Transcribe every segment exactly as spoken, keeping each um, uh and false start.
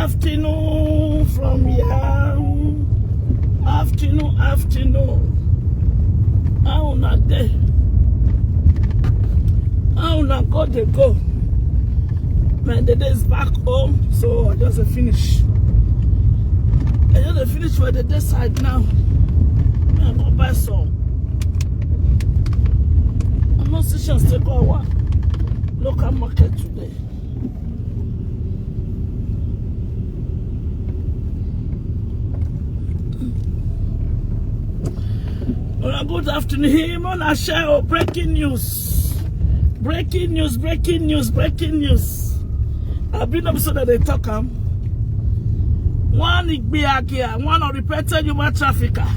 Afternoon from here. Afternoon, afternoon. How una dey? How una go dey go? My dede is back home, so I just dey finish. I just dey finish for the day side now. I go buy some. I no see chance to go our local market today. Una good afternoon. Him on a share of breaking news. Breaking news, breaking news, breaking news. I been up so that they talk am. One Igbeakia, one unrepentant human trafficker.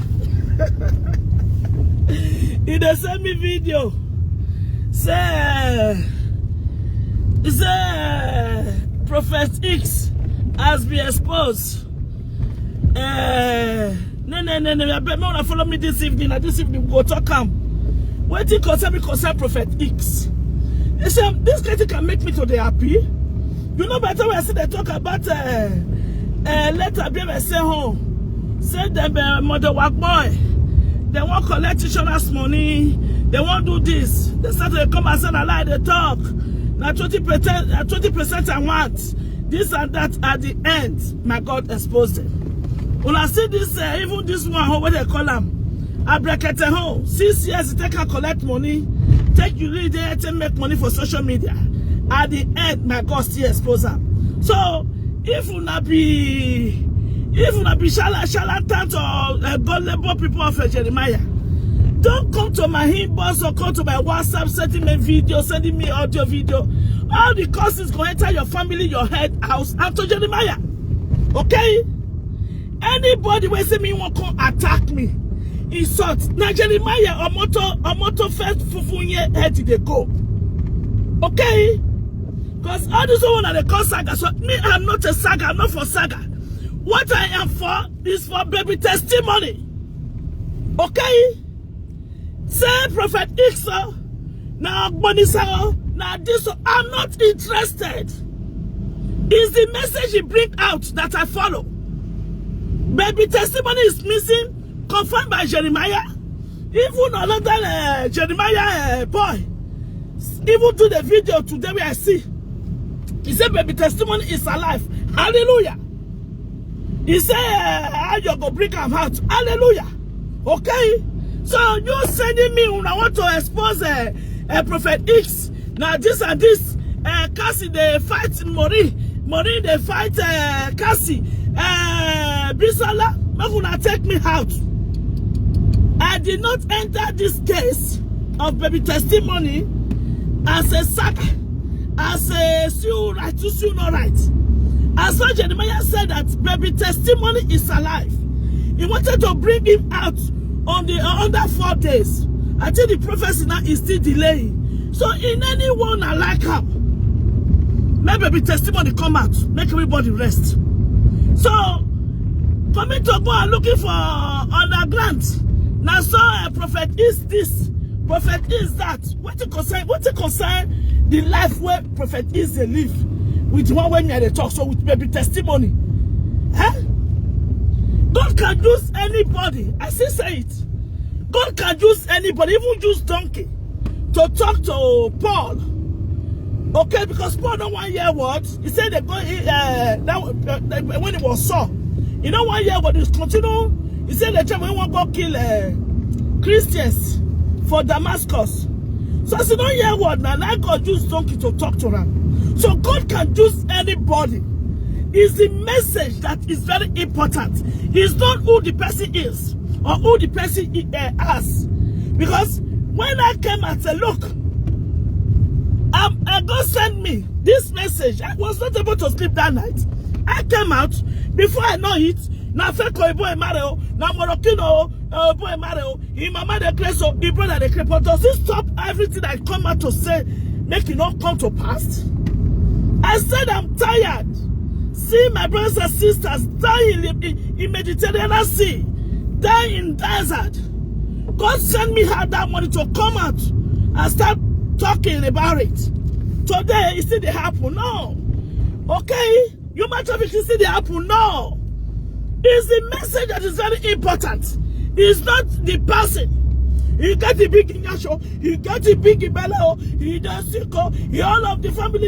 He dey send me video. Say, say, Prophet X has been exposed. Eh, no, no, no, no. I bet me wanna follow me this evening. And this evening we go talk am. Wetin concern me concern Prophet X. He say this kind thing can make me to dey happy. You know, by the time I see they talk about uh, uh, letter be say home, say them uh, mother work boy, they wan collect insurance money, they wan do this. They start to come and say na lie they talk. Na twenty percent, na twenty percent I want. This and that at the end, my God exposed them. Una see this, uh, even this one, how what they call am, abrekete ho. Six years they take and collect money, take you lead there to make money for social media. At the end, my God still expose am. So if una be, if una be shala shala tanto uh, gullible people of uh, Jeremiah, don't come to my inbox or come to my WhatsApp sending me video, sending me audio video. All the curses go enter your family, your head, house, and to Jeremiah. Okay? Anybody wey say me wan come attack me, insult, na Jeremiah Omoto, Omoto first fufunye head dey go. Okay? Because all this one na dey call saga. So me, I'm not a saga, I'm not for saga. What I am for is for baby testimony. Okay? Say Prophet Ixo, na Ogbonisa, na this, I'm not interested. Is the message he bring out that I follow. Baby testimony is missing, confirmed by Jeremiah. Even another uh, Jeremiah uh, boy, even do the video today where I see. He said, baby testimony is alive. Hallelujah. He said, uh, how you go bring am out? Hallelujah. Okay? So you sending me when I want to expose uh, uh, Prophet X. Now this and this, uh, Cassie they fight Mori. Mori they fight uh, Cassie. Uh, Bisola, make una take me out. I did not enter this case of baby testimony as a saga, as a sue right to sue no right. As far Jeremiah said that baby testimony is alive, he wanted to bring him out on the uh, under four days. I think the prophecy now is still delaying. So in anyone I like am, make baby testimony come out, make everybody rest. So coming to go and looking for underground. Now so a prophet is this, prophet is that. What to concern? What to concern the life where prophet is they live with the one when me they talk so with baby testimony? Huh? God can use anybody. I still say it. God can use anybody, even use donkey to talk to Paul. Okay, because Paul don't want hear what he said. They go uh, that, uh, when he was Saul, you know why hear what is continue. He said the time when one go kill uh, Christians for Damascus. So as you don't hear what now, now God use donkey to talk to them. So God can use anybody. Is the message that is very important. It's not who the person is or who the person uh, has. Because when I came and said, look, um, uh, God sent me this message. I was not able to sleep that night. I came out before I know it. Na fake Oyibo Emare o, na Moroccan o, Oyibo Emare o. Him mama dey craze o, him brother dey craze. But does this stop everything I come out to say? Make it not come to pass. I said I'm tired. See my brothers and sisters die in, in, in Mediterranean Sea, die in desert. God send me out that money to come out and start talking about it. Today, it still dey happen. No. Okay? Human trafficking still dey happen now. It's the message that is very important. It's not the person. You get the big nyasho, you get the big belly, oh, you don't sick, oh, you all of the family.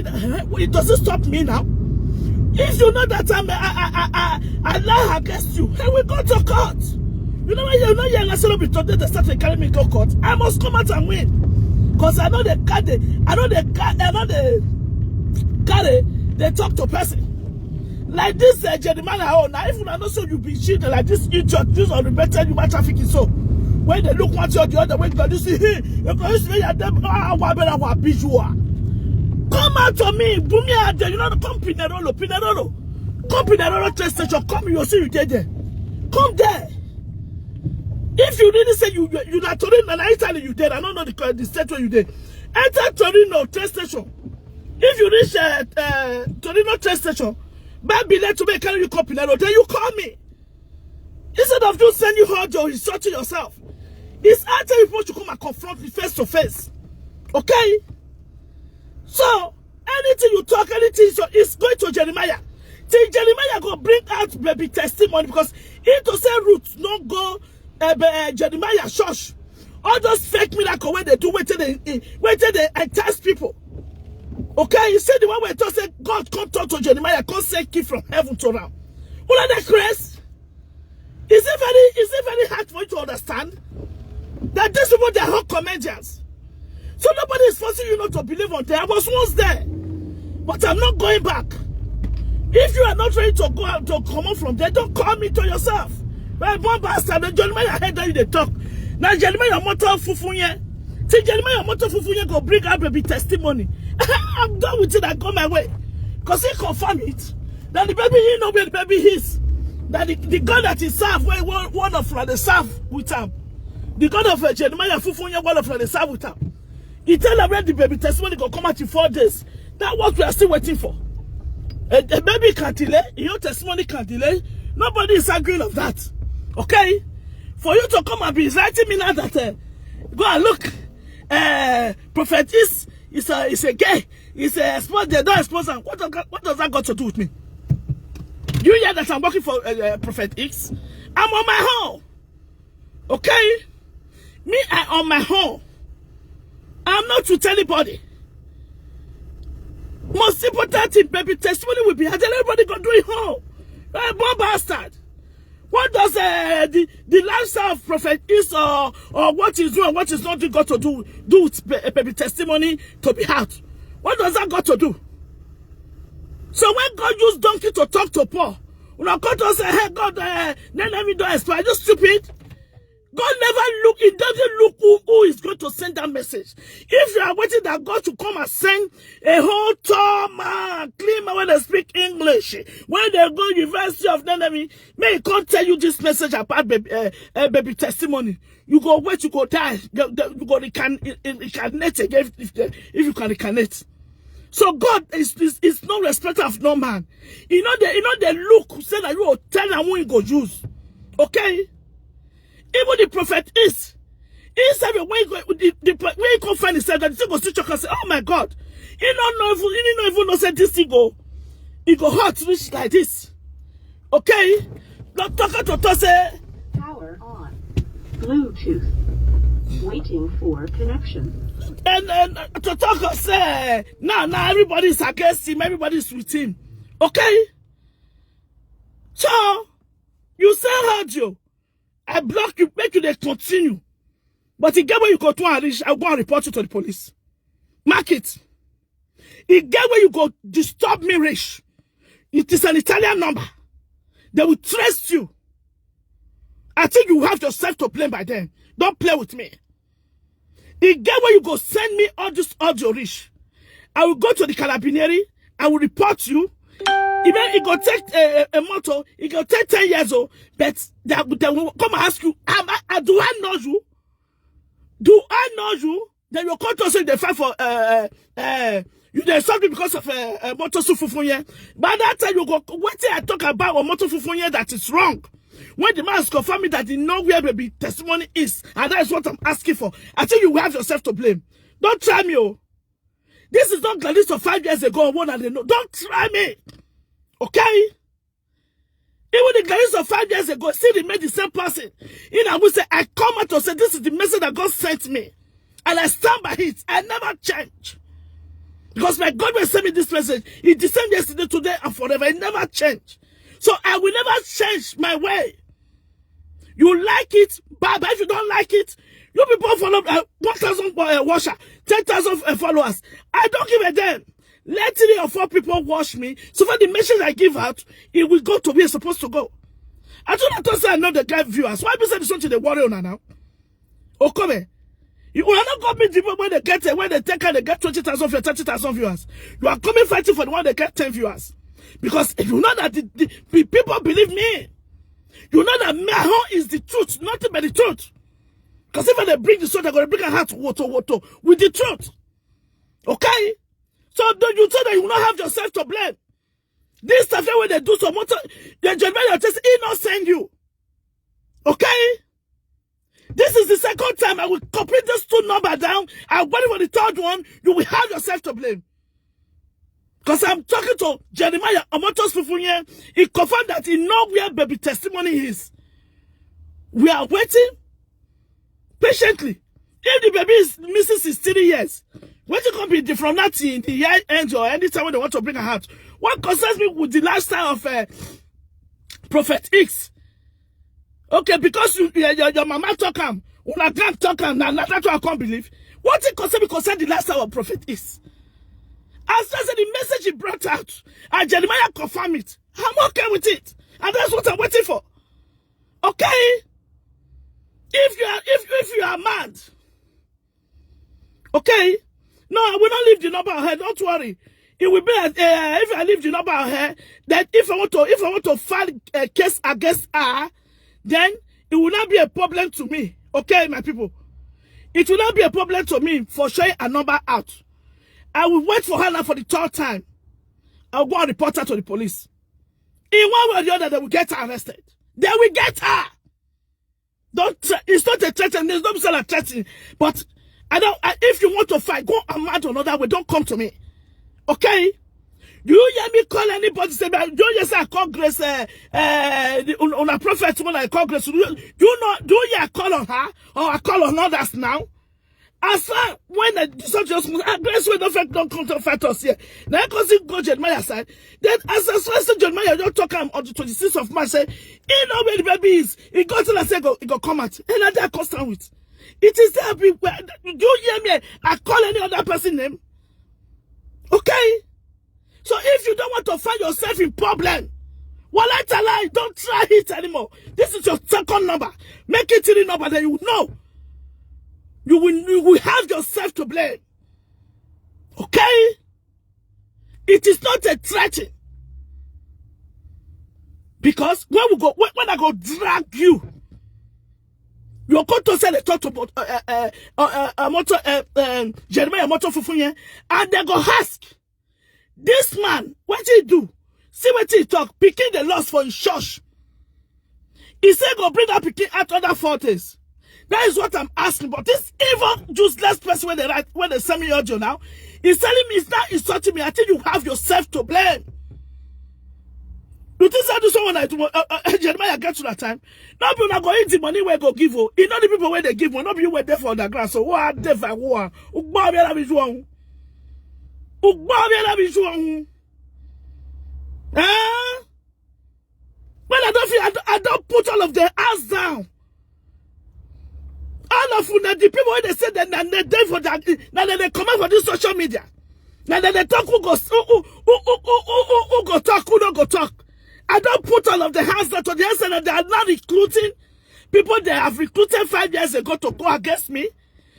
It doesn't stop me now. If you know that I'm, I, I, I, I, I lie against you, then we go to court. You know when you know you're not be today, they start to carry me go court. I must come out and win. Because I know they carry, I know they carry, I know they carry, they talk to person. Like this, uh, Jeremiah, oh, now if you know so you be cheated like this, you just use or repented human trafficking. So when they look one to the other, when God, you see, hey, you go, you see, yeah, them, ah, wa bera, wa bijuwa. Come out to me, Bumi out there, you know, come Pinerolo, Pinerolo. Come Pinerolo train station, come, you see, you dey there. Come there. If you really say you, you, you na Torino, na Italy, you there, I don't know the, the state where you there. Enter Torino train station. If you reach, uh, uh, Torino train station, buy billet to make carry you come Pinerolo, then you call me. Instead of you sending all your insult to yourself, it's after you supposed to come and confront me face to face. Okay? So, anything you talk, anything is, is going to Jeremiah. Till Jeremiah go bring out baby testimony because he to say Ruth no go, uh, be, uh, Jeremiah church. All those fake miracle wey they do, wetin they, eh, wetin they entice people. Okay, you see the one wey talk say God come talk to Jeremiah, come send key from heaven to am. Una dey craze? Is it very, is it very hard for you to understand that these people, they are all comedians? So nobody is forcing you not to believe on them. I was once there, but I'm not going back. If you are not ready to go out, to come out from there, don't call me to yourself. Well, bomb bastard, the Jeremiah head that you dey talk. Now Jeremiah motor fufunye. See Jeremiah motor fufunye go bring out baby testimony. I'm done with it. I go my way. Because he confirm it. That the baby, he know where the baby is. That the, the God that he serve, where one, one of the serve with him. The God of, uh, Jeremiah fufunye, one of the serve with him. He tell them where the baby testimony go come out in four days. That's what we are still waiting for. A, a baby can delay, your testimony can delay. Nobody is arguing of that. Okay? For you to come and be inciting me now that, uh, go and look, uh, prophet is, is a, is a gay, is a expose, they don't expose him. What, does- what does that got to do with me? You hear that I'm working for, uh, uh, Prophet X? I'm on my own. Okay? Me, I on my own. I'm not with anybody. Most important thing, baby testimony will be had. Everybody go do it home. Uh, bomb bastard. What does, uh, the, the lifestyle of prophet is, or, or what is doing, what is not doing got to do, do with ba- baby testimony to be out? What does that got to do? So when God used donkey to talk to Paul, una come to say, hey, God, uh, then every door expire. Are you stupid? God never look, he doesn't look who, who is going to send that message. If you are waiting that God should come and send a whole tall man, clean man when they speak English, when they go University of Nineveh, may he come tell you this message about baby, uh, uh, baby testimony. You go wait, you go die. You, you go recan- reincarnate again if, if, if you can reincarnate. So God is, is, is no respecter of no man. You know they, you know they look, say that you will tell them who you go use. Okay? Even the prophet is. He said that when he go, the, the, when he come find himself, that the thing go still check and say, oh my God. He don't know even, he don't even know say this thing go. He go hot reach like this. Okay? Not talking to talk say, Power on. Bluetooth. Waiting for connection. And, and to talk say, now, now everybody is against him, everybody is with him. Okay? So, you say audio. I block you, make you dey continue. But e get where you go to and reach, I go and report you to the police. Mark it. E get where you go disturb me reach. It is an Italian number. They will trace you. I think you have yourself to blame by them. Don't play with me. E get where you go send me all this audio reach. I will go to the carabinieri. I will report you. Even it go take a, a, a motor, it go take ten years old, but they, they will come and ask you, am I, uh, do I know you? Do I know you? Then you come to say they fight for, uh, uh, uh, you dey insult me because of, uh, uh, motor sufufunye. By that time you go, wetin I talk about or motor fufunye that is wrong. When the man is confirming that he know where baby testimony is, and that is what I'm asking for. I think you have yourself to blame. Don't try me, oh. This is not Gladys of five years ago. One and they know. Don't try me. Okay? Even the Clarissa of five years ago still remain the same person. In I will say, I come out to say, this is the message that God sent me. And I stand by it. I never change. Because my God will send me this message. It's the same yesterday, today, and forever. It never change. So I will never change my way. You like it, bye bye. If you don't like it, you people follow uh, one thousand uh, watcher, ten thousand uh, followers. I don't give a damn. Let three or four people watch me. So for the message I give out, it will go to where it's supposed to go. I do not say I know the guy viewers. Why be say something they worry on now? Oh, come here. You will not go meet the people when they get it, when they take and they get twenty thousand viewers, thirty thousand viewers. You are coming fighting for the one they get ten viewers. Because if you know that the, the, the people believe me, you know that my own is the truth, nothing but the truth. Because if they bring the truth, they're going to bring a heart, water, water, with the truth. Okay? So don't you say that you will not have yourself to blame. This stuff that when they do some more, the Jeremiah just he not send you. Okay? This is the second time I will copy these two number down. I wait for the third one. You will have yourself to blame. Because I'm talking to Jeremiah Omotos Fufunye. He confirmed that he know where baby testimony is. We are waiting patiently. If the baby is missing sixteen years, what you can be different from that in the year end or anytime when they want to bring her out? What concerns me with the lifestyle of uh, Prophet X? Okay, because you, your, your, your mama talk am, una can't talk am, na, na that's why I can't believe. What it concern me concern the lifestyle of Prophet X? As I said, the message he brought out, and Jeremiah confirm it. I'm okay with it. And that's what I'm waiting for. Okay? If you are if if you are mad, okay? No, I will not leave the number ahead. Don't worry. It will be as uh, if I leave the number ahead, then if I want to if I want to file a case against her, then it will not be a problem to me. Okay, my people. It will not be a problem to me for sharing a number out. I will wait for her now for the third time. I'll go and report her to the police. In one way or the other, they will get her arrested. They will get her. Don't. It's not a threat, and there's no say like threatening. But I don't. I, if you want to fight, go and mad another way. Don't come to me. Okay? Do you hear me call anybody? Say, do you hear say I call Grace? Uh, uh, the, on, on a prophet when I call Grace. Do you, do you know? Do you hear I call on her or I call on others now? As far when the soldiers, ah, Grace wey don fight don come to fight us here. Na him come see go Jeremiah side. Then as as far as Jeremiah don talk am on the twenty-sixth of March, say he know where the baby is. He go tell am say go he go come out. And na there I come stand with. It is there be where do you hear me? I call any other person name. Okay. So if you don't want to find yourself in problem, well, I tell you, don't try it anymore. This is your second number. Make it three number, then you know. You will you will have yourself to blame. Okay? It is not a threat. Because when we go when, when I go drag you, you go to say they talk about uh, uh, uh, uh, uh, motor, uh, um, Jeremiah Motor Fufunye, and they go ask this man, what he do? See what he talk. Pikin the loss for his church. He said go bring that pikin out other four days. That is what I'm asking. But this evil, useless person when they write, when they send me audio now, he's telling me it's not insulting me. I think you have yourself to blame. You think I do someone like uh, uh, Jeremiah get to that time? No be una go eat the money where go give o. You know the people where they give o. No be you were there for underground. So what are they for? What? Ugbo abi ala bi ju ohun. Ugbo abi ala bi ju ohun. Eh? When I don't feel, I don't, I don't put all of their ass down. All of una, the people when they say that na they dey for that, na they, they come out for this social media. Na they, they talk who go who, who, who, who, who, who, who go talk, who no go talk. I don't put all of the hands that to the extent that they are not recruiting people they have recruited five years ago to go against me.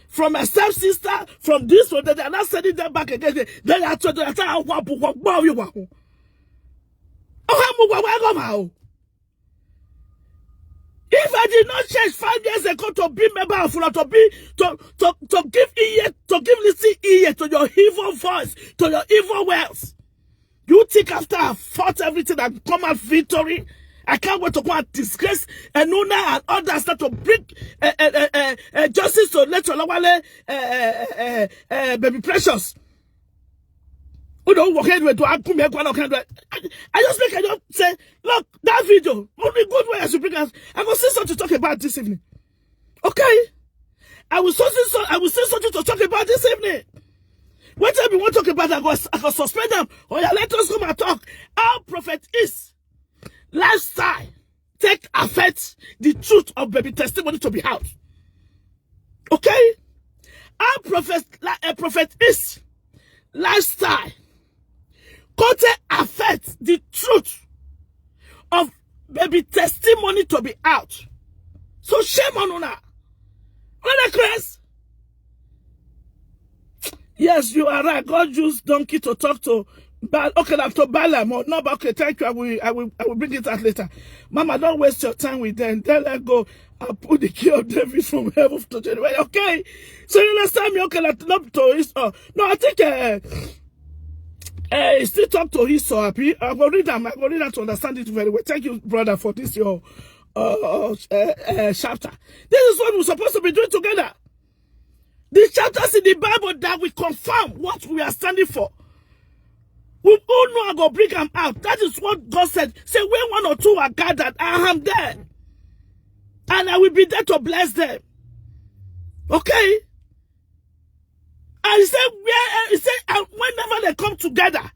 From my stepsister, from this one, they are not sending them back again. They are to the attack. If I did not change five years ago to be member of Fula, to be to to to give ear to give listen ear to your evil voice, to your evil words, you think after I fought everything and come out victory, I can't wait to go and disgrace Enuna and others that to bring uh, uh, uh, uh, justice to Leto Lawale, uh, uh, uh, uh, Baby Precious. Who don't work anyway to happen me one kind. I just make I just say, look, that video, only good way as you bring us. I go see something to talk about this evening. Okay? I will see so I will see something to talk about this evening. What time you want to talk about? I go I go suspend them. Oh yeah, let us come and talk. How prophet is lifestyle take affect the truth of baby testimony to be out. Okay? How prophet like a prophet is lifestyle could affect the truth of baby testimony to be out. So shame on una. What a Chris? Yes, you are right. God used donkey to talk to Bal. Okay, now to Balaam. Oh, no, but okay, thank you. I will, I will, I will bring it out later. Mama, don't waste your time with them. Then let go. I put the key of David from heaven to January. Okay, so you understand me? Okay, like not to his. Uh, no, I think. Uh, uh, he still talk to his so happy. I go read them. I go read them to understand it very well. Thank you, brother, for this your uh, uh, uh, uh, chapter. This is what we're supposed to be doing together. The chapters in the Bible that will confirm what we are standing for. We all know I go bring them out. That is what God said. Say when one or two are gathered, I am there. And I will be there to bless them. Okay? And he said, where he said, and whenever they come together,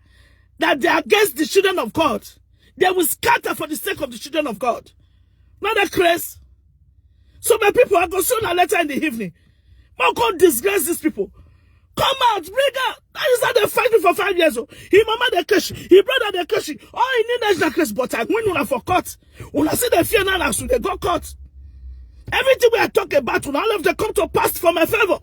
that they are against the children of God, they will scatter for the sake of the children of God. Not that Chris. So my people, I go soon a letter in the evening. But God disgrace these people. Come out, bring out. That is how they fight me for five years. Oh. He mama the cash, he brother the cash. All he need is the cash, but I win una for court. Una see the fear now as they go court. Everything we are talking about, una all of them come to pass for my favor.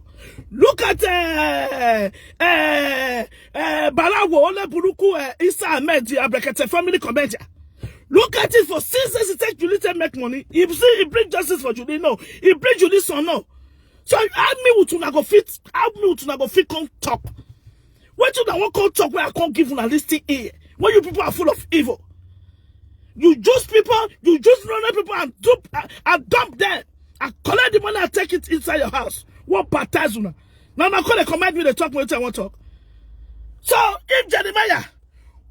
Look at uh, uh, uh, Balawo Ole Buruku uh, Isa Ahmed the Abrekete family comedian. Look at it for since he take Julie to make money. He see he bring justice for Julie, no. He bring Julie son, no. So how me with una go fit? How me with una go fit come talk? What you don't want come talk where I can't give una this thing here? When you people are full of evil. You just people, you just run up people and dump and dump them. I collect the money and take it inside your house. What baptize una? Now I call a command me to talk what I want to talk. So if Jeremiah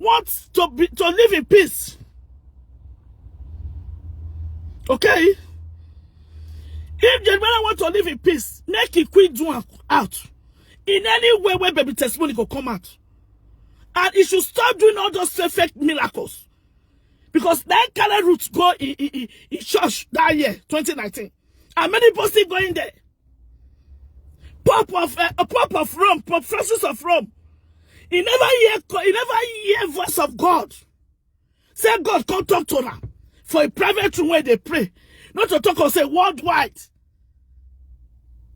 wants to be to live in peace, okay? If Jeremiah wants to live in peace, make it quit do out in any way where baby testimony go come out. And he should stop doing all those fake miracles. Because that kind of roots go in, in, in, in church that year, twenty nineteen. And many people still going there. Pope of uh, Pope of Rome, Pope Francis of Rome. He never hear he never hear voice of God. Say God come talk to her for a private room where they pray. Not to talk or say worldwide.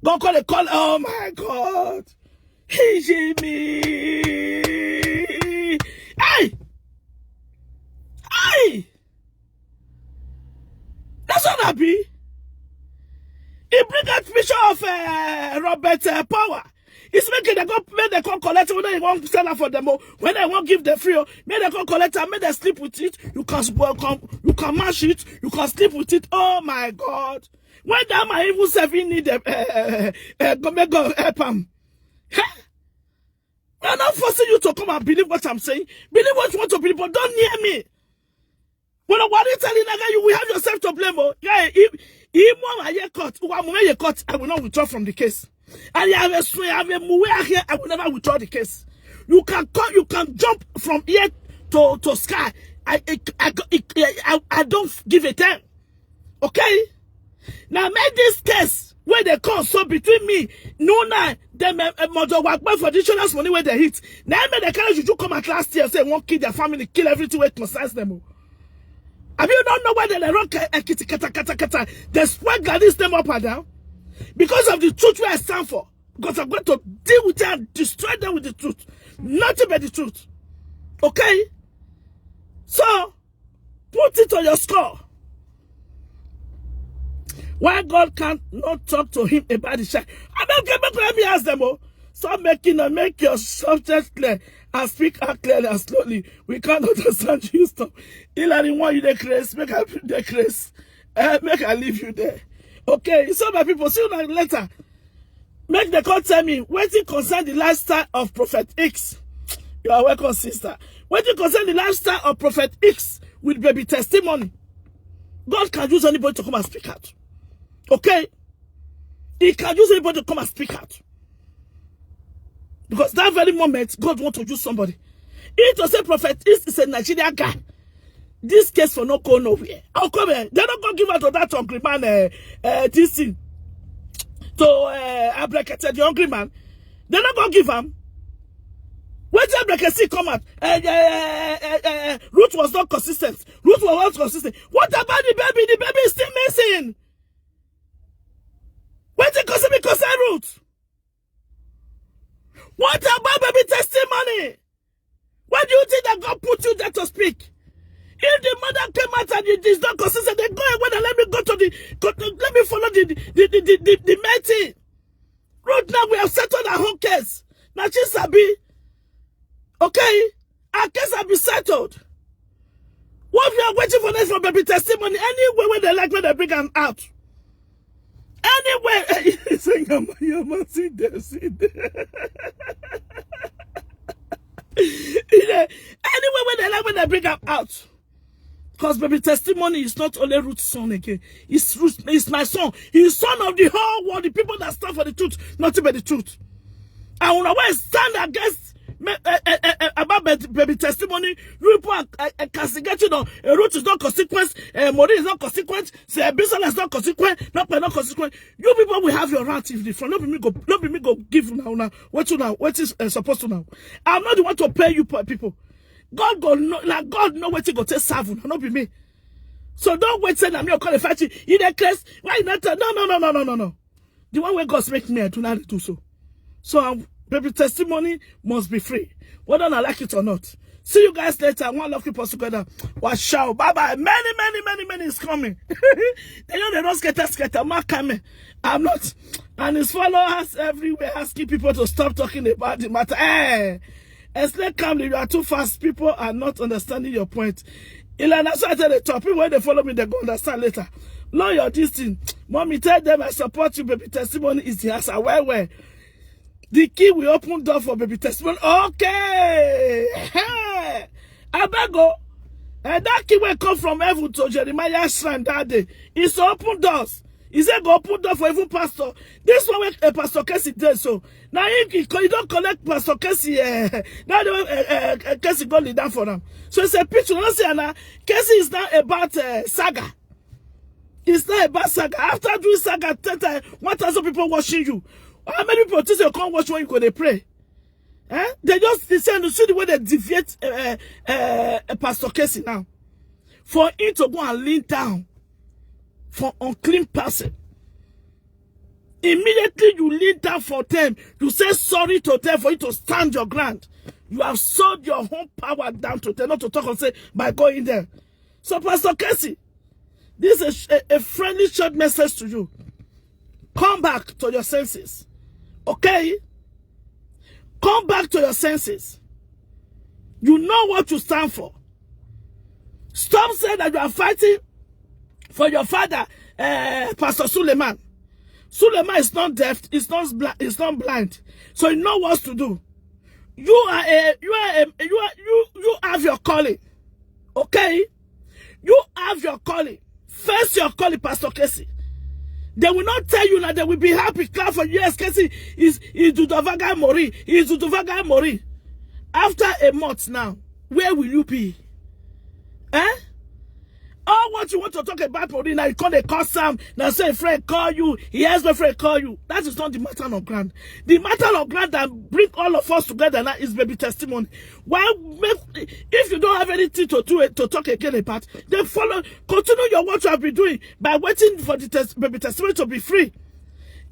God call a call. Oh my God. He me. Hey! Hey! That's what I be. He bring out picture of uh, Robert uh, Power. It's making they go make they come collect when they want sell for them. Oh. When they won't give the free, oh, make they come collect and make they sleep with it. You can spoil, come, you can mash it, you can sleep with it. Oh my God! When that man even seven need them, uh, uh, uh, go make God help him. I'm not forcing you to come and believe what I'm saying. Believe what you want to believe, but don't near me. When I want to tell you that you will have yourself to blame. Oh, yeah, if if more I hear court, who am I hear court, I will not withdraw from the case. And I have a swear, I have a move here, I will never withdraw the case. You can call, you can jump from here to, to sky. I, I, I, I, I, I don't give a damn. Okay? Now make this case where they come so between me, no now, them uh, uh, mother work for the children's money where they hit. Now make the carry you come at last year say won't kill their family, kill everything where concerns them. Oh. Have you not know why they run ka- eh, kiti kata kata kata? They swear Gladys them up and down because of the truth where I stand for. Because I'm going to deal with them and destroy them with the truth. Nothing but the truth. Okay? So put it on your score. Why God can't not talk to him about the child? I don't get back. Let me ask them. Oh, stop making and make your subject clear and speak out clearly and slowly. We can't understand you. Stop. Hillary, why you the craze? Make I the craze. Uh, make I leave you there. Okay, so my people, see you later. Make the call tell me what it concern the lifestyle of Prophet X. You are welcome, sister. Wetin concern the lifestyle of Prophet X with baby testimony? God can use anybody to come and speak out. Okay? He can use anybody to come and speak out. Because that very moment, God want to use somebody. He to say Prophet X is a Nigerian guy. This case for no go nowhere. How come, eh, they don't go give out to that hungry man, eh, eh, this thing? To, eh, Abrekete, the hungry man. They don't go give him. When the Abrekete come out, eh, eh, eh, eh, eh, eh, Ruth was not consistent. Ruth was not consistent. What about the baby? The baby is still missing. Wetin concern me concern Ruth? What about baby testimony? Why do you think that God put you there to speak? If the mother came out and it is not consistent, then go away and let me go to the, go to, let me follow the, the, the, the, the, the main thing. Ruth, now we have settled our whole case. Now she sabi. Okay? Our case have been settled. What we are waiting for next for baby testimony? Anywhere where they like, where they bring them out. Anywhere. He say, "Yama, yama, sit there, sit there." You know, anywhere where they like, where they bring them out. Because baby testimony is not only Ruth's son again. It's Ruth, it's my son. He's son of the whole world. The people that stand for the truth, nothing but the truth. And when I stand against me, eh, eh, eh, eh, about baby, baby testimony, you people are, eh, eh, castigating on, eh, Ruth is not consequence, eh, Mori is not consequence, say Abisola is not consequence, not not consequence. You people will have your rant if the front. Not be me go, not be me go give now, now. What you now? What is, eh, supposed to now? I'm not the one to pay you poor people. God go know, like God know what you go take serve una, not be me. So don't wait say na me go call the fight you. You dey craze? Why you not tell? No, no, no, no, no, no, no. The one way God make me, I do not do so. So, um, baby testimony must be free, whether I like it or not. See you guys later. One love, keep us together. Wow, shout. Bye bye. Many, many, many, many is coming. They know they don't scatter, scatter. Mark coming. I'm not. And his followers everywhere asking people to stop talking about the matter. Eh, explain calmly. You are too fast. People are not understanding your point. Ilana, so I tell the top people when they follow me, they go understand later. Lawyer, this thing. Mommy, tell them I support you. Baby testimony is the answer. Well, well. The key will open door for baby testimony. Okay. Hey. I beg go. And that key will come from heaven to Jeremiah shrine that day. It's open doors. He said go open door for even pastor. This one wey, uh, Pastor Casey dey so. Now he, he, he don't collect Pastor Casey. Uh, now the uh, uh, uh, Casey go lead down for them. So it's a picture. Don't say now Casey is not about, uh, saga. It's not about saga. After doing saga, ten time, one thousand people watching you. How many people think you can't watch when you go dey pray? Eh? They just, they say, you see the way they deviate, uh, uh, uh, Pastor Casey now. For him to go and lean down for unclean person. Immediately you lean down for them, you say sorry to them for you to stand your ground. You have sold your own power down to them, not to talk and say, by going there. So, Pastor Casey, this is a, a, a friendly short message to you. Come back to your senses. Okay? Come back to your senses. You know what you stand for. Stop saying that you are fighting for your father, eh, Pastor Suleiman. Suleiman is not deaf, is not bli-, is not blind. So he know what to do. You are a, you are a, you are, you, you have your calling. Okay? You have your calling. Face your calling, Pastor Casey. They will not tell you that they will be happy, clap for you. Yes, Casey is, is Dudovaga Mori. Is Dudovaga Mori. After a month now, where will you be? Eh? All what you want to talk about Mori now, you can't call Sam. Now say a friend call you. He has no friend call you. That is not the matter on ground. The matter on ground that bring all of us together now is baby testimony. Why make, if you don't have anything to do it, to talk again about, then follow, continue your what you have been doing by waiting for the tes-, baby testimony to be free.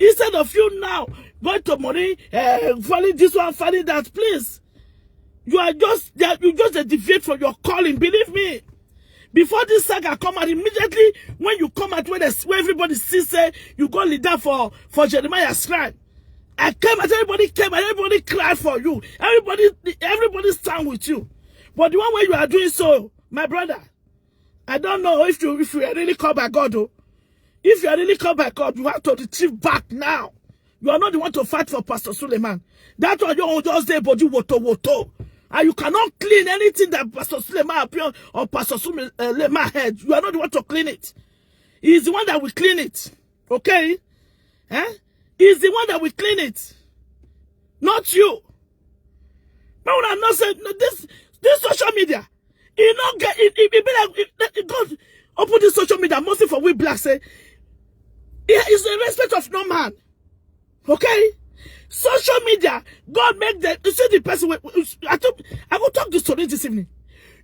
Instead of you now going to money, uh, falling this one, falling that, please. You are just, you just a deviate from your calling. Believe me. Before this saga come out, immediately when you come out, when, they, when everybody see say you go lead down for, for Jeremiah shrine, I came and everybody came and everybody cried for you. Everybody, everybody stand with you. But the one way you are doing so, my brother, I don't know if you, if you are really called by God, though. If you are really called by God, you have to retrieve back now. You are not the one to fight for Pastor Suleiman. That's why you all just say body woto woto. And you cannot clean anything that Pastor Suleiman Apion or Pastor Suleiman head. You are not the one to clean it. He is the one that will clean it. Okay? Eh? He is the one that will clean it. Not you. No, I'm not saying no, this this social media. You not get it, it, it be like it, it, God open this social media mostly for we black say it is a respect of no man. Okay? Social media, God make them. You see the person. Wey, I took. I go talk this story this evening.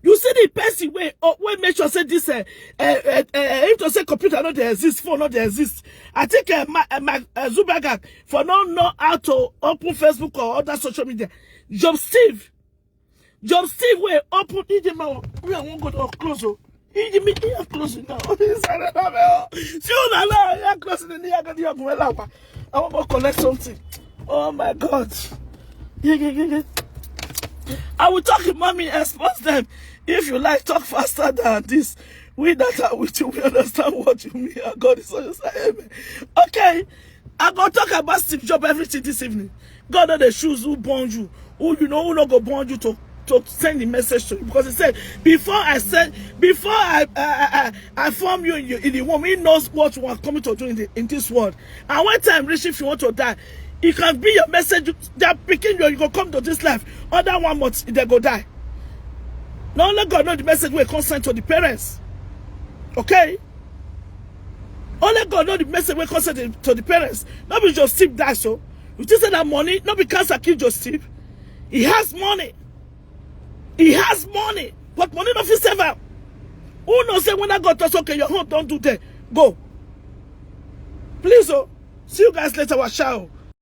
You see the person wey oh, wey make sure say this uh, uh, uh, uh, if to say computer no dey exist, phone no dey exist. I think uh, my, uh, my uh, Zuckerberg for no know how to open Facebook or other social media. Job Steve, Job Steve wey open. He dey my we I wan go to close oh. He dey me he have close now. He say na na me oh. See una now he have close ni he have go di ogun ela pa. I wan go collect something. Oh my God. Yeah, yeah, yeah, yeah. I will talk in mommy expose them. If you like, talk faster than this. We that are with you, we understand what you mean. And God is on your side. Amen. Okay. I go talk about Steve Jobs everything this evening. God no dey choose who born you, who you know who no go born you to to send the message to you because he said before I said before I I, I, I form you in, you in the womb, he knows what you are coming to do in, the, in this world. And when time reach, if you want to die, it can be your message. That picking you, you go come to this life. Other one month they go die. Now only God know the message wey come send to the parents. Okay. Only God know the message wey come send to, to the parents. No be Joseph die so. You think say that money, no be cancer kill Joseph. He has money. He has money. But money no fit save am. Who know say when I go talk okay, your home don't do there. Go. Please oh. See you guys later. Washa oh.